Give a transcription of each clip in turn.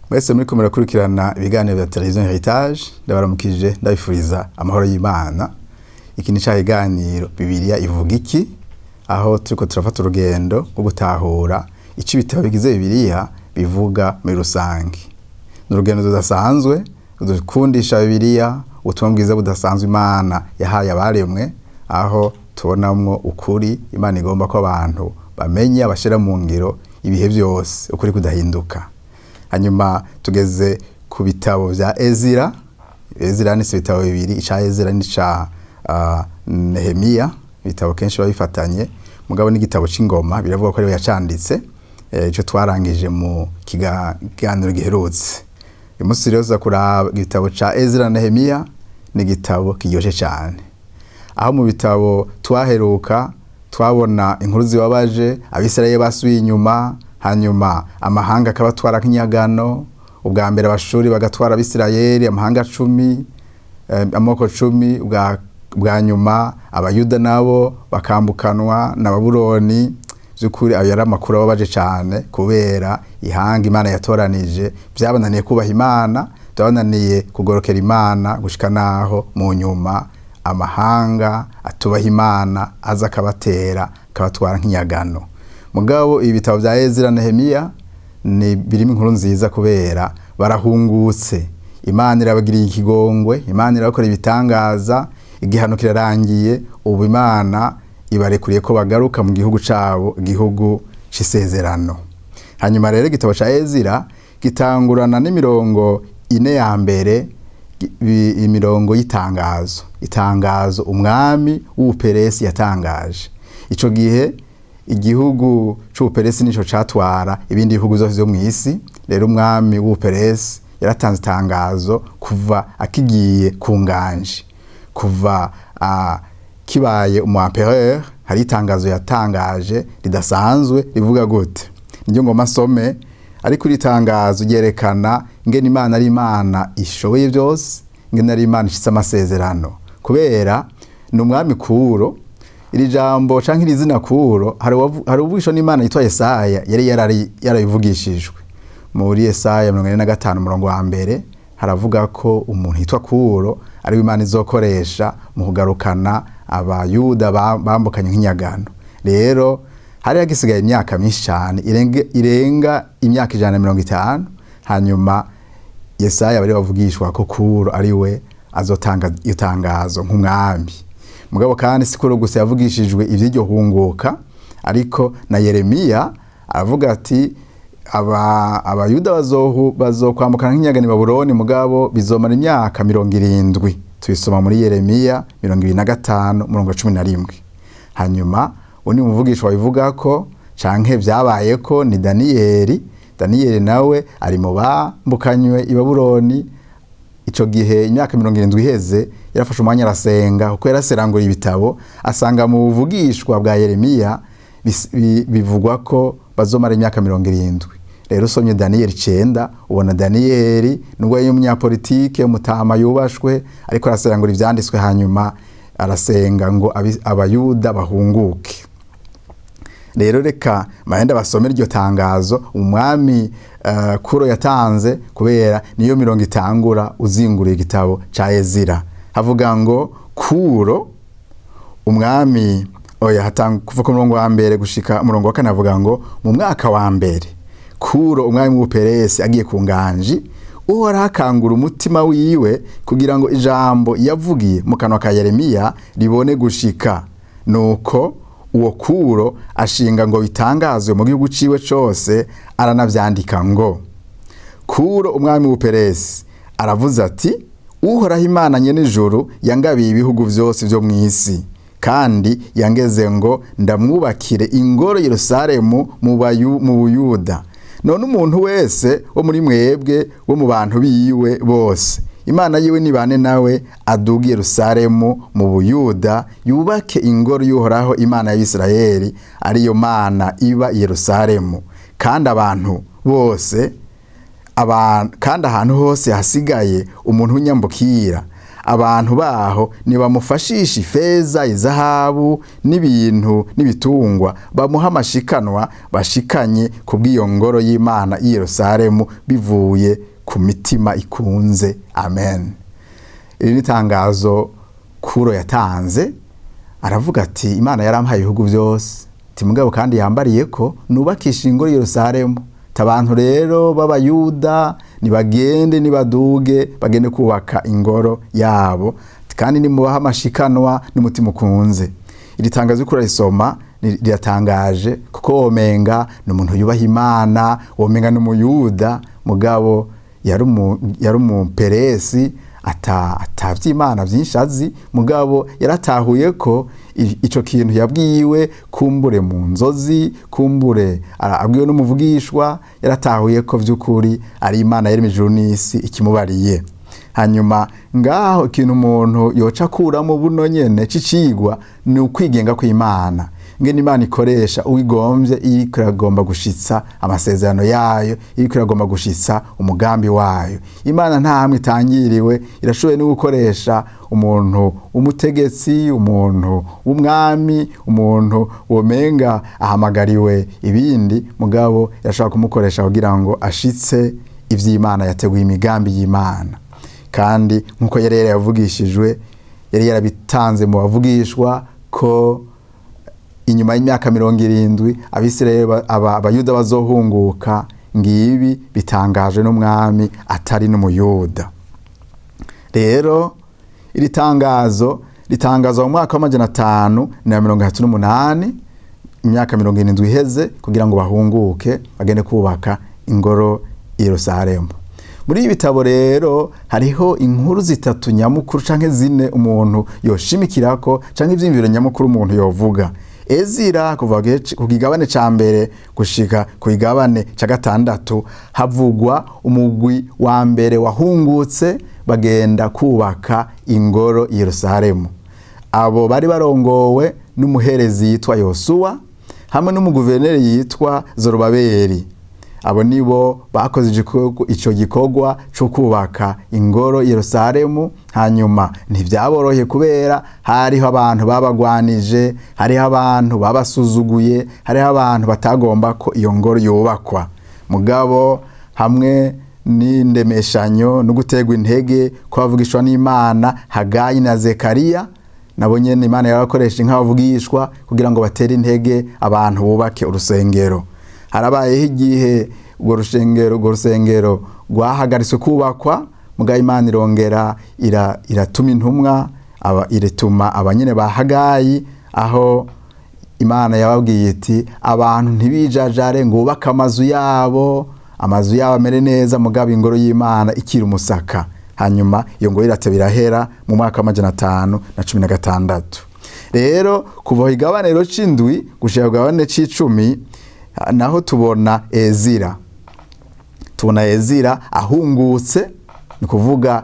Mwese muriko murakurikirana ibiganiro vya Television Heritage, ndabaramukije, ndabifuriza amahoro y'Imana. Iki ni ca kiganiro Bibiliya ivuga iki, aho turiko turafata urugendo rwo gutahura ico ibitabo bigize Bibiliya bivuga muri rusange. Ni urugendo rudasanzwe rudukundisha Bibiliya, ubutumwa bwiza budasanzwe Imana yahaye abaremwe, aho tubonamwo ukuri Imana igomba ko abantu bamenya, bashira mu ngiro ibihe vyose, ukuri kudahinduka. Hanyuma tugeze ku bitabo vya Ezira. Ezira ni ibitabo bibiri, ica Ezira n'ica Nehemiya. Ibitabo kenshi babifatanye, mugabo n'igitabo c'ingoma biravuga ko ariwe yacanditse, ico twarangije mu kiganiro giherutse. Uyu munsi rero tuza kuraba igitabo ca Ezira na Nehemiya. Ni igitabo kiryoshe cane, aho mu bitabo twaheruka twabona inkuru zibabaje: Abisirayeli basubiye inyuma, hanyuma amahanga akabatwara nk'inyagano. Ubwa mbere Abashuri bagatwara Abisirayeli, amahanga 10, amoko 10. Bwa nyuma Abayuda nabo bakambukanwa na Babuloni. By'ukuri ayo yari amakuru ababaje cyane, kubera ihanga Imana yatoranije byabananiye kubaha Imana, byabananiye kugorokera Imana, gushika naho mu nyuma amahanga atubaha Imana aza akabatera, akabatwara nk'inyagano. Mugabo ibi bitabo bya Ezira, Nehemiya ni birimo inkuru nziza, kubera barahungutse, Imana irabagiriye ikigongwe, Imana irabakora ibitangaza, igihano kirarangiye. Ubu Imana ibarekuriye ko bagaruka mu gihugu cabo, igihugu c'isezerano. Hanyuma rero igitabo ca Ezira gitangurana n'imirongo ine ya mbere, imirongo y'itangazo, itangazo umwami w'Ubuperesi yatangaje. Ico gihe igihugu c'Ubuperesi nico catwara ibindi bihugu vyose vyo mw'isi. Rero umwami w'Ubuperesi yaratanze itangazo kuva akigiye ku nganje, kuva kibaye umu empereur, hari itangazo yatangaje ridasanzwe. Rivuga gute? Niryo ngoma nsome, ariko iri tangazo ryerekana ingene Imana ari Imana ishoboye byose, ingene ari Imana ishitse amasezerano, kubera ni umwami Kuro. Iri jambo canke iri zina Kuro, hari uvugisho n'Imana yitwa Yesaya yari yarabivugishijwe. Muri Yesaya 45 umurongo wa mbere haravuga ko umuntu yitwa Kuro ari Imana izokoresha mu kugarukana Abayuda bambukanye nk'inyagano. Rero hari hagisigaye imyaka myinshi cyane, irenga imyaka 150. Hanyuma Yesaya bari bavugishwa ko Kuro ari we azotanga itangazo nk'umwami. Mugabo kandi si Kuro gusa yavugishijwe ivy'iryo hunguka, ariko na Yeremiya aravuga ati Abayuda bazokwambukana nk'inyagano i Babuloni, mugabo bizomara imyaka 70. Tubisoma muri Yeremiya 25 umurongo wa 11. Hanyuma undi muvugisho wabivuga ko canke vyabaye ko ni Daniyeli. Daniyeli nawe ari mu bambukanywe i Babuloni. Ico gihe imyaka 70 iheze, yarafashe umwanya arasenga, kuko yaraserangura ibitabo, asanga mu buvugishwa bwa Yeremiya bivugwa ko bazomara imyaka 70. Rero usomye Daniyeli 9, ubona Daniyeli, nubwo yari umunyapolitike umutama yubashwe, ariko araserangura ivyanditswe, hanyuma arasenga ngo Abayuda bahunguke. Rero reka mahenda basome iryo tangazo umwami Kuro yatanze, kubera niyo mirongo itangura uzinguriye igitabo ca Ezira. Havuga ngo Kuro umwami, oya, hatanga kuva ku murongo wa mbere gushika umurongo wa kane. Avuga ngo mu mwaka wa mbere Kuro umwami w'Ubuperesi agiye ku nganji, Uhoraho akangura umutima wiwe kugira ngo ijambo yavugiye mu kanwa ka Yeremiya ribone gushika. Nuko uwo Kuro ashinga ngo bitangazwe mu gihugu ciwe cose, aranavyandika ngo: Kuro umwami w'Ubuperesi aravuze ati: Uhoraho Imana nyene ijuru yangabiye ibihugu vyose vyo mw'isi, kandi yangeze ngo ndamwubakire ingoro Yerusalemu mu Buyuda. None umuntu wese wo muri mwebwe, wo mu bantu biwe bose, Imana yiwe nibane nawe, aduge Yerusalemu mu Buyuda, yubake ingoro y'Uhoraho Imana y'Isirayeli, ariyo Mana iba i Yerusalemu. Kandi abantu bose, kandi ahantu hose hasigaye umuntu w'inyambukira Abantu baho nibamufashisha ifeza, izahabu n'ibintu n'ibitungwa, bamuha amashikanwa bashikanye ku bw'iyo ngoro y'Imana i Yerusalemu bivuye ku mitima ikunze. Amen. Iri ni itangazo Kuro yatanze, aravuga ati: "Imana yarampaye ibihugu byose, mugabo kandi yambariye ko nubakisha ingoro Yerusalemu. Abantu rero b'Abayuda nibagende, nibaduge, bagende kubaka ingoro yabo, kandi nimubaha amashikanwa n'umutima ukunze." Iri tangazo uriko urarisoma riratangaje, kuko womenga ni umuntu yubaha Imana, womenga ni Umuyuda, mugabo yari Umuperesi atavy'Imana vyinshi azi. Mugabo yaratahuye ko ico kintu yabwiwe, kumbure mu nzozi, kumbure abwiwe n'umuvugishwa, yaratahuye ko vy'ukuri ari Imana yaremye ijuru n'isi ikimubariye. Hanyuma ngaho ikintu umuntu yoca akuramo buno nyene c'icigwa ni ukwigenga kw'Imana, ngene Imana ikoresha uwigomvye iyo iriko iragomba gushitsa amasezerano yayo, iyo iriko iragomba gushitsa umugambi wayo. Imana nta hamwe itangiriwe, irashoboye no gukoresha umuntu w'umutegetsi, umuntu w'umwami, umuntu womenga ahamagariwe ibindi, mugabo irashobora kumukoresha kugira ngo ashitse ivy'Imana yateguye, imigambi y'Imana. Kandi nk'uko yari yarayavugishijwe, yari yarabitanze mu bavugishwa ko inyuma y'imyaka 70 Abisirayeli, Abayuda bazohunguka, ngibi bitangajwe n'umwami atari n'Umuyuda. Rero iri tangazo ritangazwa mu mwaka wa 538, imyaka 70 iheze, kugira ngo bahunguke bagende kubaka ingoro i Yerusalemu. Muri ibi bitabo rero hariho inkuru zitatu nyamukuru canke zine umuntu yoshimikirako, canke ivyiyumviro nyamukuru umuntu yovuga. Ezira, kuva ku kigabane ca mbere gushika ku kigabane ca gatandatu, havugwa umugwi wa mbere wahungutse bagenda kubaka ingoro i Yerusalemu. Abo bari barongowe n'umuherezi yitwa Yosuwa hamwe n'umuguverineri yitwa Zorobabeli. Abo nibo bakoze ico gikorwa co kubaka ingoro i Yerusalemu. Hanyuma ntivyaboroheye, kubera hariho abantu babagwanije, hariho abantu babasuzuguye, hariho abantu batagomba ko iyo ngoro yubakwa. Mugabo hamwe n'indemeshanyo no guterwa intege ko bavugishwa n'Imana Hagayi na Zekariya, nabo nyene Imana yarabakoresha nk'abavugishwa kugira ngo batere intege abantu bubake urusengero. Harabayeho igihe urwo rusengero rwahagaritswe kubakwa, mugabo Imana irongera iratuma intumwa, irituma abanyene ba Hagayi, aho Imana yababwiye iti: "Abantu ntibijajare ngo bubake amazu yabo, amazu yabo amere neza, mugabo ingoro y'Imana ikiri umusaka." Hanyuma iyo ngoro irateba irahera mu mwaka wa 516. Rero kuva ku igabaniro c'indwi gushika ku gabane c'icumi naho tubona Ezira. Tubona Ezira ahungutse, ni kuvuga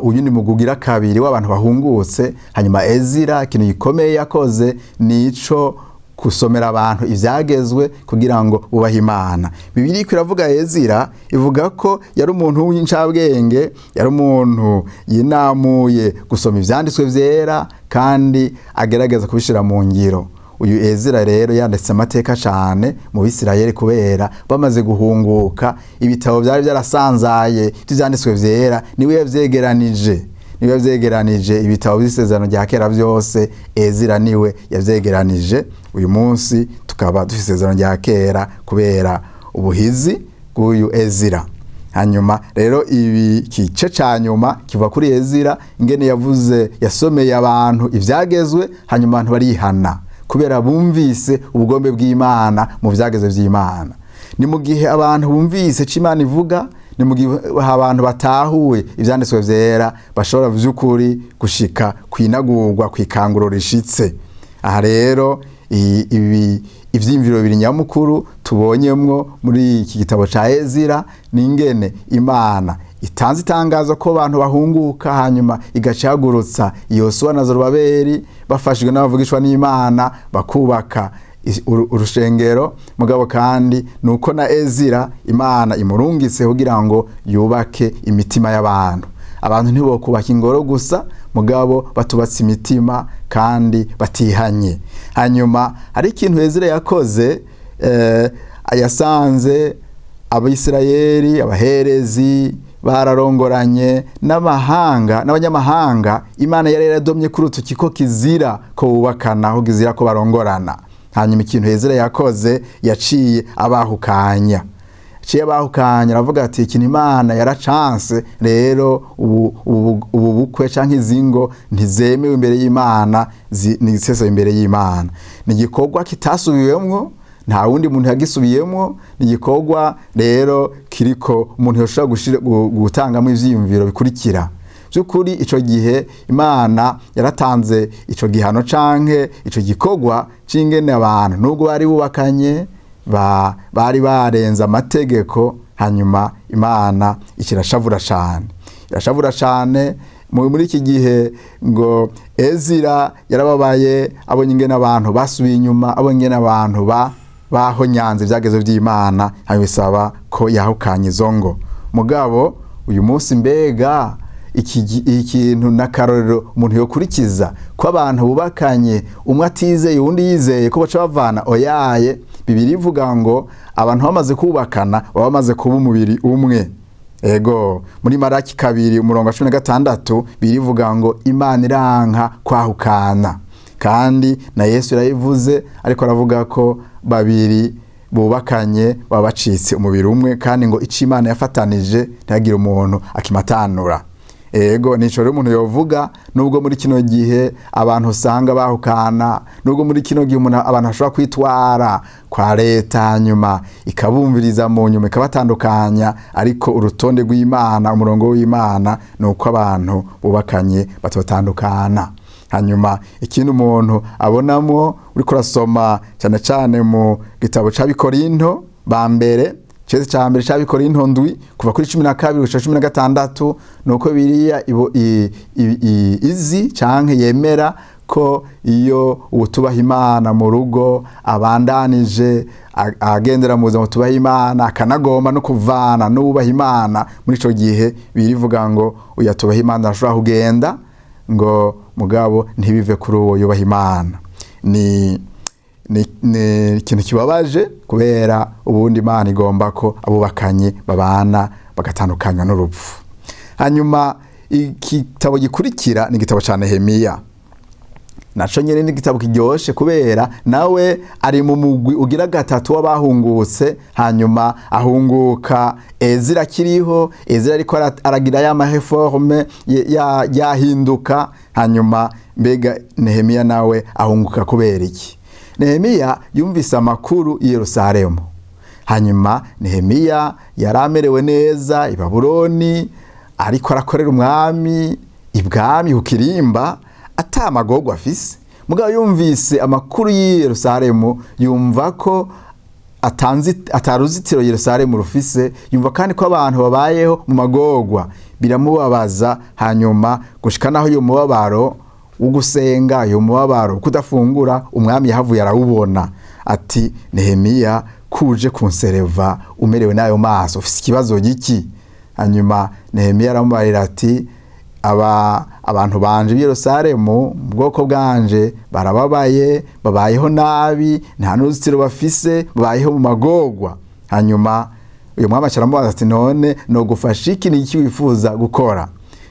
uyu ni mugugira kabiri w'abantu bahungutse. Hanyuma Ezira ikintu gikomeye yakoze nico gusomera abantu ivyagezwe kugira ngo bubahe Imana. Bibiliya iko iravuga Ezira, ivuga ko yari umuntu w'incabwenge, yari umuntu yinamuye gusoma ivyanditswe vyera kandi agerageza kubishira mu ngiro. Uyu Ezira rero yanditse amateka cane mu Bisirayeli, kubera bamaze guhunguka ibitabo vyari vyarasanzaye vy'ivyanditswe vyera, niwe yavyegeranije ibitabo by'isezerano rya kera byose. Ezira niwe yavyegeranije. Uyu munsi tukaba dufite isezerano rya kera kubera ubuhizi bw'uyu Ezira. Hanyuma rero ibi kice ca nyuma kiva kuri Ezira, ingene yavuze, yasomeye abantu ivyagezwe, hanyuma abantu barihana kubera bumvise ubugombe bw'Imana mu vyagezwe vy'Imana. Ni mu gihe abantu bumvise ico Imana ivuga, ni mu gihe abantu batahuye ivyanditswe vyera, bashobora vy'ukuri gushika kwinagurwa, kwikanguro rishitse. Aha rero ibi ivyiyumviro bibiri nyamukuru tubonyemwo muri iki gitabo ca Ezira ni ingene Imana itanze itangazo ko abantu bahunguka, hanyuma igaca ihagurutsa Yosuwa na Zorobabeli bafashijwe n'abavugishwa n'Imana, bakubaka urushengero. Mugabo kandi nuko na Ezira Imana imurungitse kugira ngo yubake imitima y'abantu. Abantu ntibokubaka ingoro gusa mugabo batubatse imitima kandi batihanye. Hanyuma hari ikintu Ezira yakoze, yasanze Abisirayeli abaherezi bararongoranye n'amahanga n'abanyamahanga. Imana yari yaradomye kuri utu kiko kizira ko bubakana, aho kizira ko barongorana. Hanyuma ikintu Ezira yakoze, yaciye abahukanya, aravuga ati ikintu Imana yaracanse, rero ubu bukwe canke izingo ntizemewe imbere y'Imana, ni imbere y'Imana. Ni igikorwa kitasubiwemwo, nta wundi muntu yagisubiyemwo. Ni igikorwa rero kiriko umuntu yoshobora gutangamo ivyiyumviro bikurikira. By'ukuri ico gihe Imana yaratanze ico gihano canke ico gikorwa c'ingene abantu nubwo bari bubakanye bari barenze amategeko. Hanyuma Imana ikirashavura cane, irashavura cane. Muri iki gihe ngo Ezira yarababaye abonye ingene abantu basubiye inyuma, abonye ingene abantu bahonyanze ibyagezo by'Imana, hanyuma bisaba ko yahukanye izo ngo. Mugabo uyu munsi mbega ikintu n'akarorero umuntu yokurikiza ko abantu bubakanye umwe atizeye uwundi yizeye ko baca bavana? Oyaye, Bibiliya ivuga ngo abantu bamaze kubakana baba bamaze kuba umubiri umwe. Ego, muri Maraki 2 umurongo wa 16 Bibiliya ivuga ngo Imana iranka kwahukana, kandi na Yesu yarayivuze, ariko aravuga ko babiri bubakanye baba bacitse umubiri umwe, kandi ngo ico Imana yafatanije ntihagire umuntu akimatanura. Ego, nico rero umuntu yovuga, nubwo muri kino gihe abantu usanga bahukana, nubwo muri kino gihe umuntu abantu bashobora kwitwara kwa leta hanyuma ikabumviriza mu nyuma ikabatandukanya, ariko urutonde rw'Imana, umurongo w'Imana ni uko abantu bubakanye batotandukana. Hanyuma ikindi umuntu abonamo uriko urasoma cyane cyane mu gitabo c'Abikorinto ba mbere, cese ca mbere c'Abikorinto 7 kuva kuri 12 gushika 16, nuko biriya izi canke yemera ko iyo utubaha Imana mu rugo abandanije agendera mu buzima butubaha Imana, akanagomba no kuvana n'ububaha Imana, muri ico gihe birivuga ngo uyatubaha Imana arashobora kugenda, ngo mugabo ntibive kuri uwo yubaha Imana. Ni ikintu kibabaje kubera ubundi Imana igomba ko abubakanye babana bagatandukanywa n'urupfu. Hanyuma igitabo gikurikira ni igitabo ca Nehemiya. Naco nyene ni igitabo kiryoshe kubera nawe ari mu mugwi ugira gatatu w'abahungutse. Hanyuma ahunguka Ezira akiriho, Ezira ariko aragira ya mareforme yahinduka. Hanyuma mbega Nehemiya nawe ahunguka kubera iki? Nehemiya yumvise amakuru i Yerusalemu. Hanyuma Nehemiya yaramerewe neza i Babuloni, ariko arakorera umwami ibwami ku kirimba ata magorwa afise. Mugabo yumvise amakuru y'i Yerusalemu, yumva ko ataruzitiro Yerusalemu rufise, yumva kandi ko abantu babayeho mu magorwa, biramubabaza. Hanyuma gushika naho uyo mubabaro wo gusenga, uyo mubabaro kudafungura, umwami yahavuye arawubona, ati Nehemiya kuje kunsereva umerewe n'ayo maso, ufise ikibazo giki? Hanyuma Nehemiya aramubarira ati abantu banje b'i Yerusalemu, mu bwoko bwanje barababaye, babayeho nabi, nta n'uruzitiro bafise, babayeho mu magorwa. Hanyuma uyu mwami aca aramubaza ati none nogufasha iki, ni iki wifuza gukora?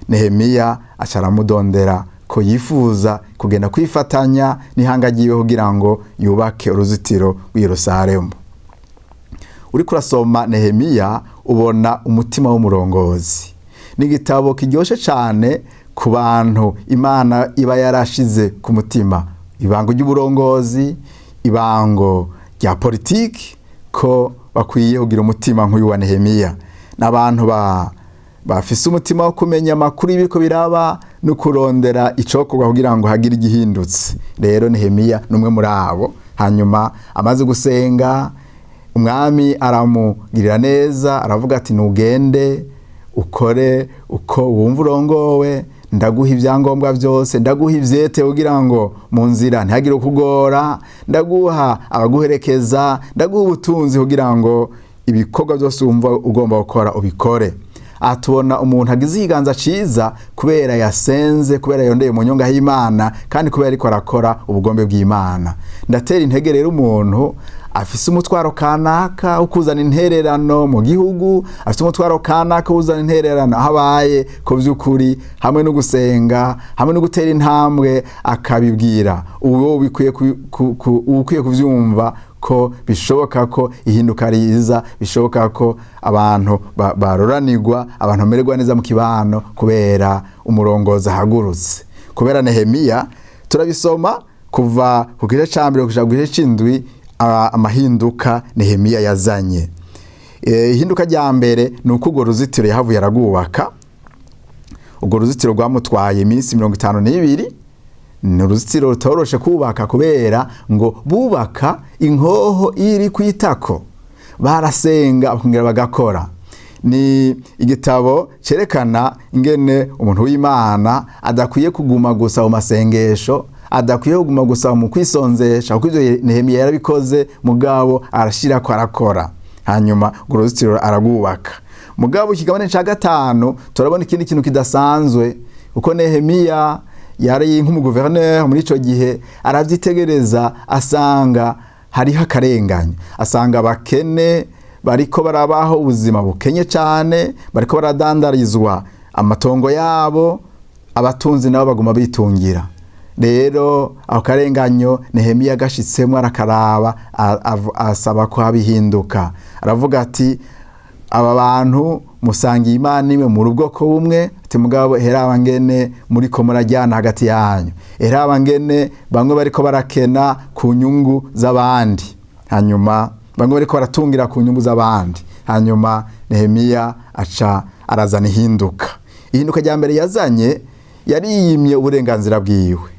Nehemiya aca aramudondera ko yifuza kugenda kwifatanya n'ihanga ryiwe kugira ngo yubake uruzitiro rw'i Yerusalemu. Uriko urasoma Nehemiya ubona umutima w'umurongozi. Ni igitabo kiryoshe cane ku bantu Imana iba yarashize ku mutima ibango ry'uburongozi, ibango rya politiki, ko bakwiye kugira umutima nk'uyu wa Nehemiya. N'abantu bafise umutima wo kumenya amakuru y'ibiriko biraba no kurondera icokorwa kugira ngo hagire igihindutse. Rero Nehemiya ni umwe muri abo. Hanyuma amaze gusenga, umwami aramugirira neza, aravuga ati nugende ukore uko wumva urongowe, ndaguha ibyangombwa byose, ndaguha ivyete kugira ngo mu nzira ntihagire ukugora, ndaguha abaguherekeza, ndaguha ubutunzi kugira ngo ibikorwa byose wumva ugomba gukora ubikore. Atubona umuntu agize ikiganza ciza kubera yasenze, kubera yondeye mu nyonga y'Imana, kandi kubera ariko arakora ubugombe bw'Imana. Ndatera intege rero umuntu afise umutwaro kanaka ukuzana intererano mu gihugu, afise umutwaro kanaka uzana intererano ahabaye, ko vy'ukuri hamwe no gusenga, hamwe no gutera intambwe, akabibwira uwo bikwiye, ukwiye kuvyumva ko bishoboka ko ihinduka riza, bishoboka ko abantu baroranirwa, abantu bamererwa neza mu kibano kubera umurongozi ahagurutse. Kubera Nehemiya turabisoma kuva ku gice ca mbere kuja ku gice c'indwi, amahinduka Nehemiya yazanye. Ihinduka rya mbere ni uko urwo ruzitiro yahavuye aragwubaka. Urwo ruzitiro rwamutwaye iminsi 52. Ni uruzitiro rutoroshe kubaka, kubera ngo bubaka inkoho iri ku itako, barasenga bakongera bagakora. Ni igitabo cyerekana ingene umuntu w'Imana adakwiye kuguma gusa mu masengesho, adakwiye kuguma gusa mu kwisonzesha, kuko ibyo Nehemiya yarabikoze, mugabo arashira ko arakora. Hanyuma urwo ruzitiro aragwubaka. Mugabo ikigabane cya gatanu turabona ikindi kintu kidasanzwe, kuko Nehemiya yari nk'umuguverineri muri icyo gihe, arabyitegereza asanga hariho akarengane, asanga abakene bariko barabaho ubuzima bukenye cyane, bariko baradandarizwa amatongo yabo, abatunzi nabo baguma bitungira. Rero ako karenganyo Nehemiya gashitsemo arakaraba, asaba ko habihinduka. Aravuga ati: "Aba bantu musangiye Imana imwe, muri ubwoko bumwe," ati, "mugabo heraba ngene muriko murajyana hagati yanyu, heraba ngene bamwe bariko barakena ku nyungu z'abandi, hanyuma bamwe bariko baratungira ku nyungu z'abandi." Hanyuma Nehemiya aca arazana ihinduka. Ihinduka rya mbere yazanye, yariyimye uburenganzira bwiwe,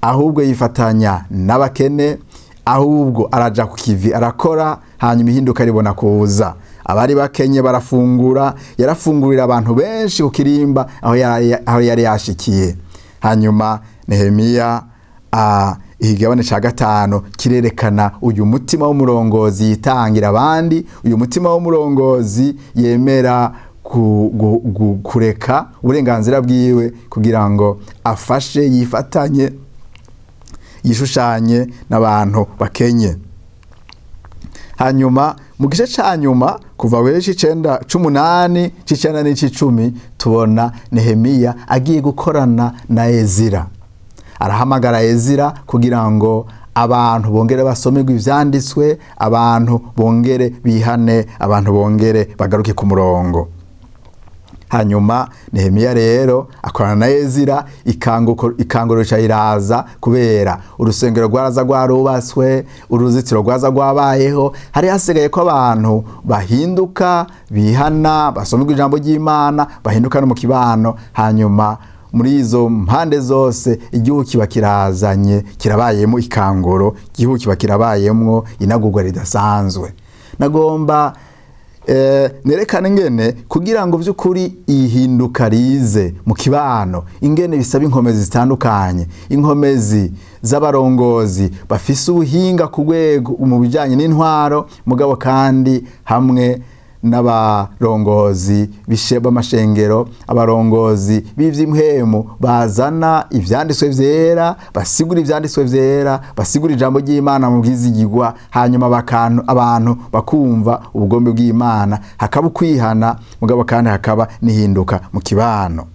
ahubwo yifatanya n'abakene, ahubwo araja ku kivi arakora. Hanyuma ihinduka ribona kuza, abari bakenye barafungura, yarafungurira abantu benshi ku kirimba aho yari yashikiye. Hanyuma Nehemiya, ikigabane ca gatanu kirerekana uyu mutima w'umurongozi yitangira abandi, uyu mutima w'umurongozi yemera kureka uburenganzira bwiwe kugira ngo afashe, yifatanye, yishushanye n'abantu bakenye. Hanyuma mu gice ca nyuma, kuva ku gice c'icenda, c'umunani, c'icenda n'ic'icumi, tubona Nehemiya agiye gukorana na Ezira. Arahamagara Ezira kugira ngo abantu bongere basomerwe ivyanditswe, abantu bongere bihane, abantu bongere bagaruke ku murongo. Hanyuma Nehemiya rero akorana na Ezira, ikanguro rica iraza, kubera urusengero rwaraza rwarubatswe, uruzitiro rwaza rwabayeho, hari hasigaye ko abantu bahinduka, bihana, basomerwa ijambo ry'Imana, bahinduka no mu kibano. Hanyuma muri izo mpande zose igihugu kiba kirazanye, kirabayemo ikanguro, igihugu kiba kirabayemwo inagurwa ridasanzwe. Nagomba nerekane ingene kugira ngo by'ukuri ihinduka rize mu kibano, ingene bisaba inkomezi zitandukanye: inkomezi z'abarongozi bafise ubuhinga ku rwego mu bijyanye n'intwaro, mugabo kandi hamwe n'abarongozi b'amashengero, abarongozi b'ivy'impwemu bazana ivyanditswe vyera, basigura ivyanditswe vyera, basigura ijambo ry'Imana mu bwizigirwa. Hanyuma abantu bakumva ubugombe bw'Imana, hakaba ukwihana, mugabo kandi hakaba n'ihinduka mu kibano.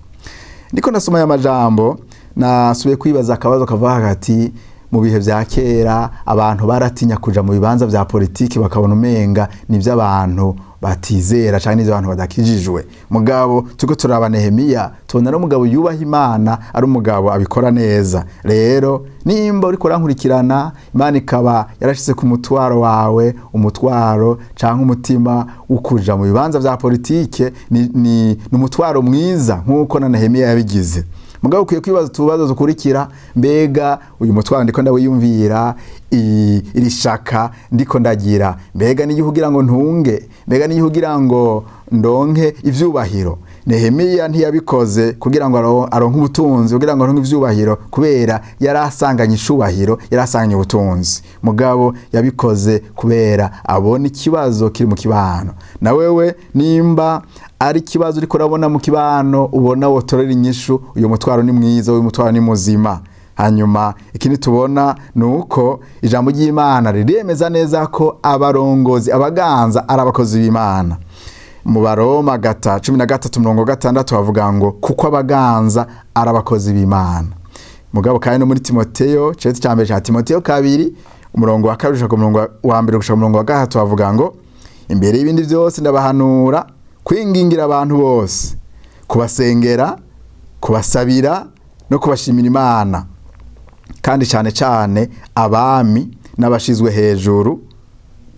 Ndiko ndasoma aya majambo, nasubiye kwibaza akabazo kava hagati: mu bihe vya kera abantu baratinya kuja mu bibanza vya politiki, bakabona umenga ni ivy'abantu batizera canke n'ivyo abantu badakijijwe. Mugabo turiko turaba Nehemiya, tubona ari umugabo yubaha Imana, ari umugabo abikora neza. Rero nimba uriko urankurikirana, Imana ikaba yarashize ku mutwaro wawe umutwaro canke umutima wo kuja mu bibanza vya politike, ni umutwaro mwiza nk'uko na Nehemiya yabigize. Mugabo ukwiye kwibaza utubazo dukurikira: mbega uyu mutwaro ndiko ndawiyumvira, iri shaka ndiko ndagira, mbega niyo kugira ngo ntunge? Mbega niyo kugira ngo ndonke ivyubahiro? Nehemiya ntiyabikoze kugira ngo aronke ubutunzi, kugira ngo aronke ivyubahiro, kubera yari asanganye icubahiro, yari asanganye ubutunzi. Mugabo yabikoze kubera abona ikibazo kiri mu kibano. Na wewe nimba ari ikibazo uriko urabona mu kibano, ubona wotorera inyishu, uyu mutwaro ni mwiza, uyu mutwaro ni muzima. Hanyuma ikindi tubona ni uko ijambo ry'Imana riremeza neza ko abarongozi, abaganza ari abakozi b'Imana. Mu Baroma 13:6 bavuga ngo kuko abaganza ari abakozi b'Imana. Mugabo kandi no muri Timoteyo, cete cya mbere cya Timoteyo 2 umurongo wa 2 gushika umurongo wa 1 gushika umurongo wa 3 bavuga ngo imbere y'ibindi byose ndabahanura kwingingira abantu bose, kubasengera, kubasabira no kubashimira Imana, kandi cyane cyane abami n'abashizwe hejuru,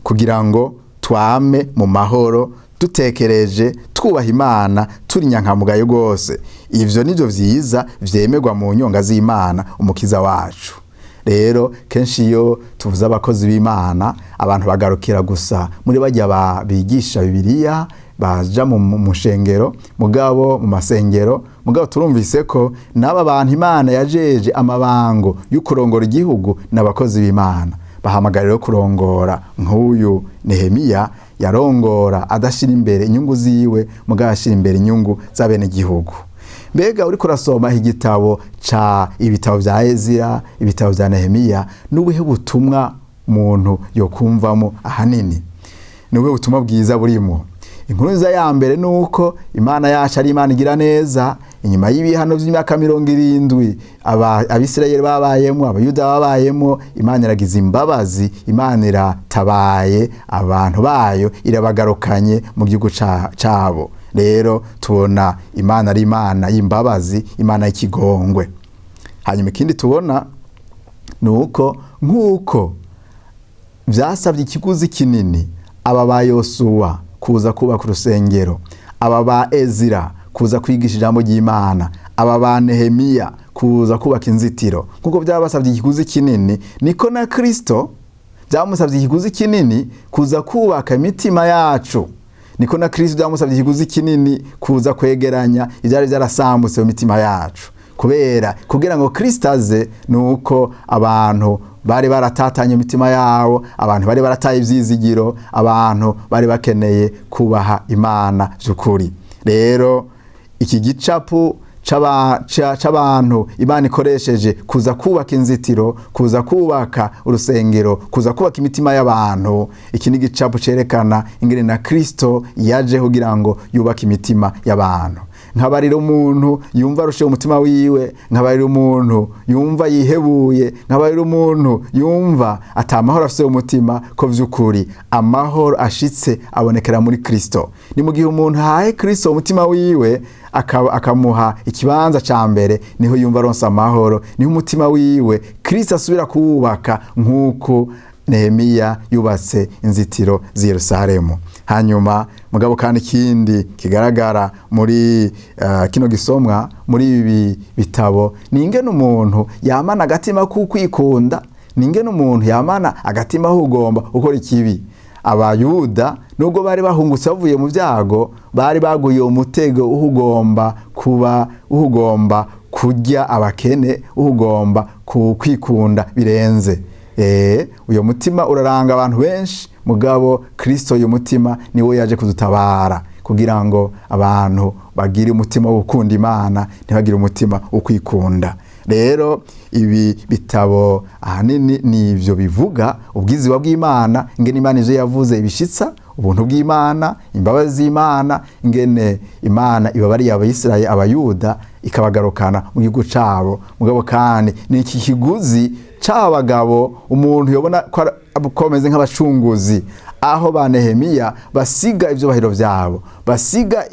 kugira ngo twame mu mahoro dutekereje twubaha Imana turi nyankamugayo rwose. Ivyo nivyo vyiza vyemerwa mu nyonga z'Imana umukiza wacu. Rero kenshi iyo tuvuze abakozi b'Imana, abantu bagarukira gusa muri bajya bigisha Bibiliya, baja mu mushengero, mugabo mu masengero. Mugabo turumvise ko n'aba bantu Imana yajeje amabango y'ukurongora igihugu n'abakozi b'Imana, bahamagarira kurongora nk'uyu Nehemiya yarongora adashira imbere inyungu ziwe, mugabo ashira imbere inyungu z'abene gihugu. Mbega uriko urasoma igitabo ca ibitabo vya Ezira, ibitabo vya Nehemiya, n'ubuhe butumwa umuntu yokumvamo ahanini? N'ubuhe butumwa bwiza burimo? Inkuru nziza ya mbere nuko Imana yacu ari Imana igira neza. Inyuma y'ibihano vy'imyaka 70 Abisirayeli babayemo, Abayuda babayemo, Imana iragize imbabazi, Imana iratabaye abantu bayo, irabagarukanye mu gihugu cabo. Rero tubona Imana ari Imana y'imbabazi, Imana y'ikigongwe. Hanyuma ikindi tubona nuko nkuko vyasavye ikiguzi kinini aba ba Yosuwa kuza kubaka urusengero, aba ba Ezira kuza kwigisha ijambo ry'Imana, aba ba Nehemiya kuza kubaka inzitiro, kuko byabasavye ikiguzi kinini, niko na Kristo byamusavye ikiguzi kinini kuza kubaka imitima yacu. Niko na Kristo byamusavye ikiguzi kinini kuza kwegeranya ibyari byarasambutse mu mitima yacu. Kubera kugira ngo Kristo aze, nuko abantu bari baratatanye imitima yabo, abantu bari barataye ivyizigiro, abantu bari bakeneye kubaha Imana by'ukuri. Rero iki gicapu c'abantu Imana ikoresheje kuza kubaka inzitiro, kuza kubaka urusengero, kuza kubaka imitima y'abantu, iki ni gicapu cerekana ingene na Kristo yaje kugira ngo yubake imitima y'abantu. Nkabarira umuntu yumva arushe umutima wiwe, nkabarira umuntu yumva yihebuye, nkabarira umuntu yumva atamahoro afise umutima, ko vy'ukuri amahoro ashitse abonekera muri Kristo. Ni mu gihe umuntu ahaye Kristo umutima wiwe akamuha ikibanza ca mbere, niho yumva aronse amahoro, niho umutima wiwe Kristo asubira kuwubaka nkuko Nehemiya yubatse inzitiro z'i Yerusalemu. Hanyuma mugabo kandi ikindi kigaragara muri kino gisomwa muri ibi bitabo, ni ingene umuntu yamana agatima k'ukwikunda, ni ingene umuntu yamana agatima k'ugomba gukora ikibi. Abayuda nubwo bari bahungutse bavuye mu byago, bari baguye umutego uhugomba kuba, uhugomba kurya abakene, uhugomba kwikunda birenze. Uyo mutima uraranga abantu benshi, mugabo Kristo uyu mutima niwe yaje kudutabara kugira ngo abantu bagire umutima wo gukunda Imana, ntibagire umutima wo kwikunda. Rero ibi bitabo ahanini nivyo bivuga ubwiziwa bw'Imana, ingene Imana ivyo yavuze ibishitsa, ubuntu bw'Imana, imbabazi z'Imana, ingene Imana ibabariye Abayisirayeli, Abayuda, ikabagarukana mu gihugu cabo. Mugabo kandi ni iki kiguzi c'abagabo umuntu yobona ko bameze nk'abacunguzi, aho ba Nehemiya basiga ivyubahiro vyabo, basiga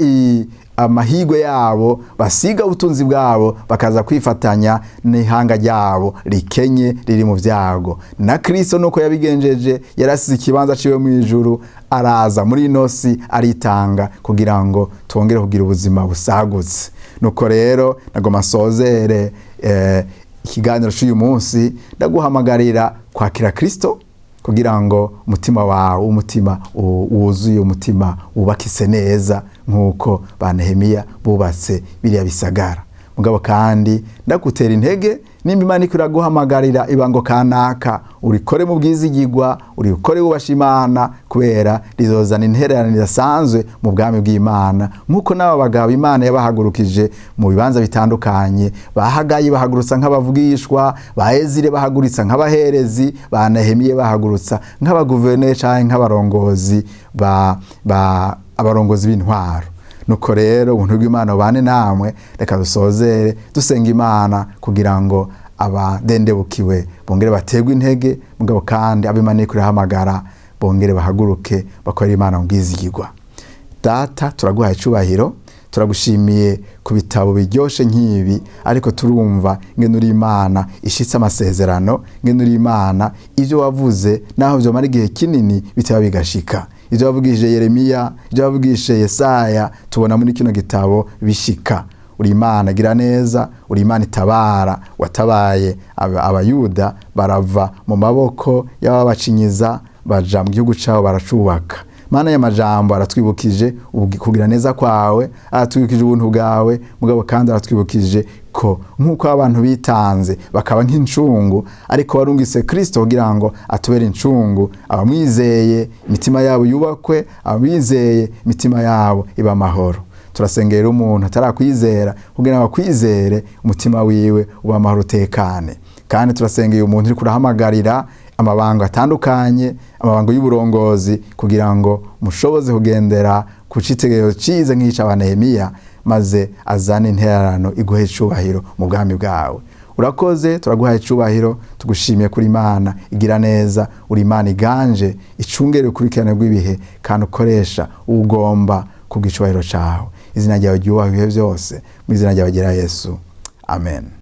amahigwe yabo, basiga ubutunzi bwabo, bakaza kwifatanya n'ihanga ryabo rikenye riri mu vyago. Na Kristo nuko yabigenjeje, yarasize ikibanza ciwe mu ijuru, araza muri ino si aritanga kugira ngo twongere kugira ubuzima busagutse. Nuko rero nagoma nsozere ikiganiro cy'uyu munsi, ndaguhamagarira kwakira Kristo kugira ngo umutima wawe, umutima wuzuye, umutima wubakise neza nk'uko ba Nehemiya bubatse biriya bisagara. Mugabo kandi ndagutera intege, nimba Imana iriko iraguhamagarira ibango kanaka, urikore mu bwizigirwa, urikore wubasha Imana, kubera rizozana intererano idasanzwe mu bwami bw'Imana, nk'uko n'aba bagabo Imana yabahagurukije mu bibanza bitandukanye. Bahagayi bahagurutsa nk'abavugishwa, ba Ezire bahagurutsa nk'abaherezi, ba Nehemiya bahagurutsa nk'abaguverineri canke nk'abarongozi ba abarongozi b'intwaro. Nuko rero ubuntu bw'Imana bubane namwe. Reka dusozere dusenga Imana kugira ngo abadendebukiwe bongere baterwe intege, mugabo kandi ab'Imana iriko irahamagara bongere bahaguruke bakorere Imana mu bwizigirwa. Data, turaguhaye icubahiro, turagushimiye ku bitabo biryoshe nk'ibi, ariko turumva ngene uri Imana ishitse amasezerano, ngene uri Imana ivyo wavuze naho vyomara igihe kinini bitaba bigashika. Ivyo wavugishije Yeremiya, ivyo wavugishije Yesaya, tubona muri kino gitabo bishika. Uri Imana gira neza, uri Imana itabara, watabaye Abayuda barava mu maboko y'ababacinyiza baja mu gihugu cabo baracubaka. Mana, y'amajambo aratwibukije kugira neza kwawe, aratwibukije ubuntu bwawe, mugabo kandi aratwibukije ko nk'uko abantu bitanze bakaba nk'incungu, ariko warungitse Kristo kugira ngo atubere incungu, abamwizeye imitima yabo yubakwe, abamwizeye imitima yabo iba amahoro. Turasengera umuntu atarakwizera kugira ngo akwizere, umutima wiwe uba amahoro, utekane. Kandi turasengeye umuntu uriko urahamagarira amabanga atandukanye, amabanga y'uburongozi, kugira ngo mushoboze kugendera ku citegererezo ciza nk'ica ba Nehemiya, maze azane intererano iguhe icubahiro mu bwami bwawe. Urakoze, turaguhaye icubahiro, tugushimiye kuri Imana igira neza, uri Imana iganje, icungere ukurikirane rw'ibihe, kandi ukoresha ugomba kubw'icubahiro cawe. Izina ryawe ryubahwe ibihe byose, mu izina ryawe ryera Yesu, amen.